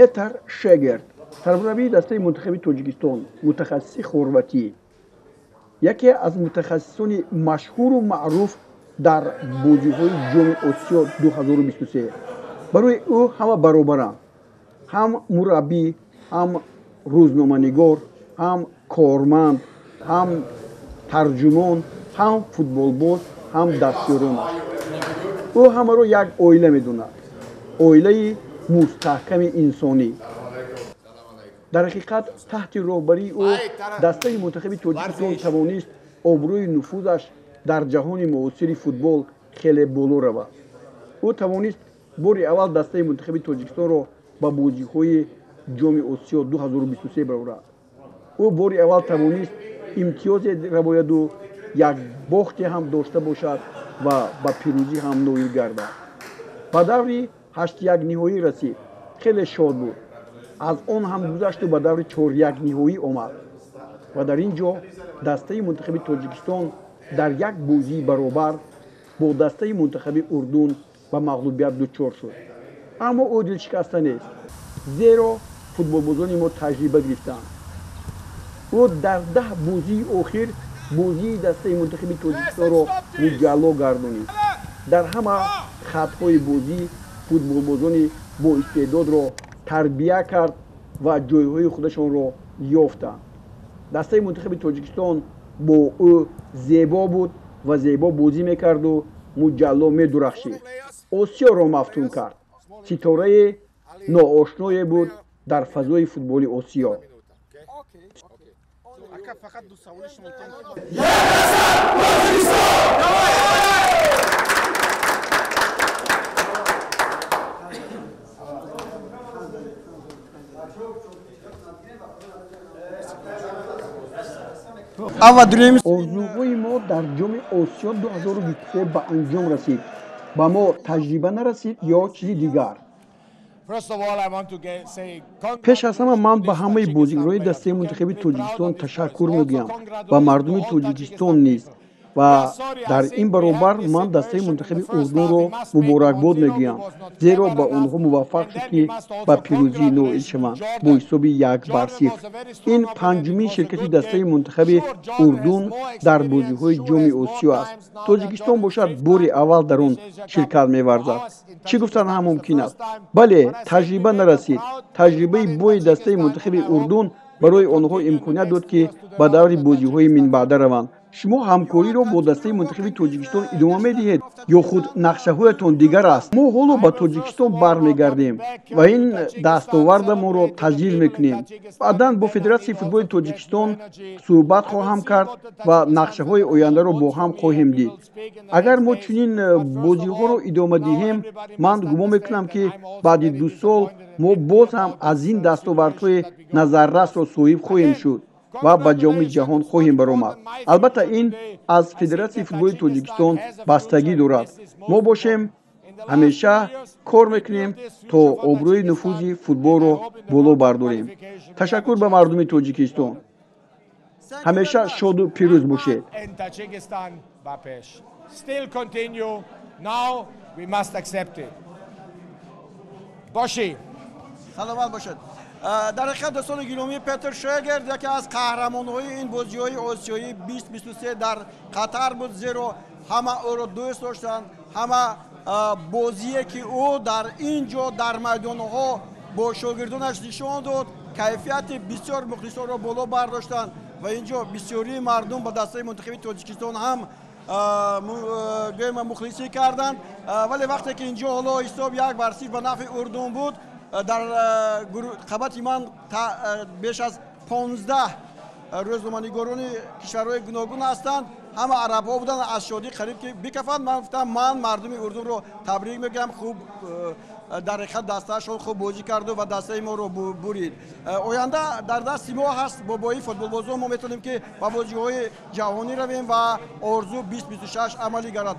Петр Шегерт, сармураббии дастаи мунтахаби Тоҷикистон, мутахассиси хорватӣ, яке аз мутахассисони машҳуру маъруф дар бозиҳои Ҷоми Осиё 2023. Барои ӯ ҳама баробаранд: ҳам мураббӣ, ҳам рӯзноманигор, ҳам корманд, ҳам тарҷумон, ҳам футболбоз, ҳам дастёронаш. Ӯ ҳамаро як оила медонад, оилаи мустаҳками инсонӣ. Дар ҳақиқат, таҳти роҳбарии ӯ дастаи мунтахаби Тоҷикистон тавонист обрӯи нуфузаш дар ҷаҳони муосири футбол хеле боло равад. Ӯ тавонист бори аввал дастаи мунтахаби Тоҷикистонро ба бозиҳои Ҷоми Осиё 2023 барорад. Ӯ бори аввал тавонист имтиёзе равояду як бохте ҳам дошта бошад ва ба пирӯзӣ ҳам ноил гардад. Ба даври ҳаштякниҳоӣ расид, хеле шод буд. Аз он ҳам гузашту ба даври чорякниҳоӣ омад ва дар ин ҷо дастаи мунтахаби Тоҷикистон дар як бозии баробар бо дастаи мунтахаби Урдун ба мағлубият дучор шуд. Аммо ӯ дилшикаста нест, зеро футболбозони мо таҷриба гирифтанд. Ӯ дар 10 бозии охир бозии дастаи мунтахаби Тоҷикистонро муҷалло гардонид. Дар ҳама хатҳои бозӣ футболбозони боистеъдодро тарбия кард ва ҷойҳои худашонро ёфтанд. Дастаи мунтахаби Тоҷикистон бо ӯ зебо буд ва зебо бозӣ мекарду муҷалло медурахшид. Осиёро мафтун кард. Ситораи ноошное буд дар фазои футболи Осиё. Орзуҳои мо дар Ҷоми Осиё 2023 ба анҷом расид. Ба мо таҷриба нарасид ё чизи дигар? Пеш аз ҳама ман ба ҳамаи бозигарони дастаи мунтахаби Тоҷикистон ташаккур мегӯям, ба мардуми Тоҷикистон низ, ва дар ин баробар ман дастаи мунтахаби Урдунро муборакбод мегӯям, зеро ба онҳо муваффақ шуд, ки ба пирӯзӣ ноил шаванд бо ҳисоби 1-0. Ин панҷумин ширкати дастаи мунтахаби Урдун дар бозиҳои Ҷоми Осиё аст. Тоҷикистон бошад, бори аввал дар он ширкат меварзад. Чӣ гуфтан ҳам мумкин аст? Бале, таҷриба нарасид. Таҷрибаи бои дастаи мунтахаби Урдун барои онҳо имконият дод, ки ба даври бозиҳои минбаъда раванд. Шумо ҳамкориро бо дастаи мунтахаби Тоҷикистон идома медиҳед ё худ нақшаҳоятон дигар аст? Мо ҳоло ба Тоҷикистон бармегардем ва ин дастовардамонро таҷлил мекунем. Баъдан бо Федератсияи футболи Тоҷикистон суҳбат хоҳам кард ва нақшаҳои ояндаро бо ҳам хоҳем дид. Агар мо чунин бозиҳоро идома диҳем, ман гумон мекунам, ки баъди 2 сол мо боз ҳам аз ин дастовардҳои назаррасро соҳиб хоҳем шуд ва ба Ҷоми ҷаҳон хоҳем баромад. Албатта, ин аз Федератсияи футболи Тоҷикистон бастагӣ дорад. Мо бошем ҳамеша кор мекунем, то обрӯи нуфузи футболро боло бардорем. Ташаккур ба мардуми Тоҷикистон. Ҳамеша шоду пирӯз бошед. Саломат бошед. Дар ҳақиқат, дӯстони гиромӣ, Петр Шегерт яке аз қаҳрамонҳои ин бозиҳои осиёӣ 2023 дар Қатар буд, зеро ҳама ӯро дӯст доштанд. Ҳама бозие ки ӯ дар ин ҷо дар майдонҳо бо шогирдонаш нишон дод, кайфияти бисёр мухлисонро боло бардоштанд ва ин ҷо бисёрии мардум ба дастаи мунтахаби Тоҷикистон ҳам гӯем мухлисӣ карданд. Вале вақте ки ин ҷо ҳоло ҳисоб 1-0 ба нафъи Урдун буд, дар қабати ман беш аз 15 рӯзноманигорони кишварҳои гуногун ҳастанд. Ҳама арабҳо буданд, аз шодӣ қариб ки бикафанд. Ман гуфтам, ман мардуми Урдунро табрик мегӯям, хуб дар ҳақиқат дастаашон хуб бозӣ карду ва дастаи моро бурид. Оянда дар дасти мо ҳаст. Бо бои футболбозон мо метавонем, ки ба бозиҳои ҷаҳонӣ равем ва орзу 2026 амалӣ гардад.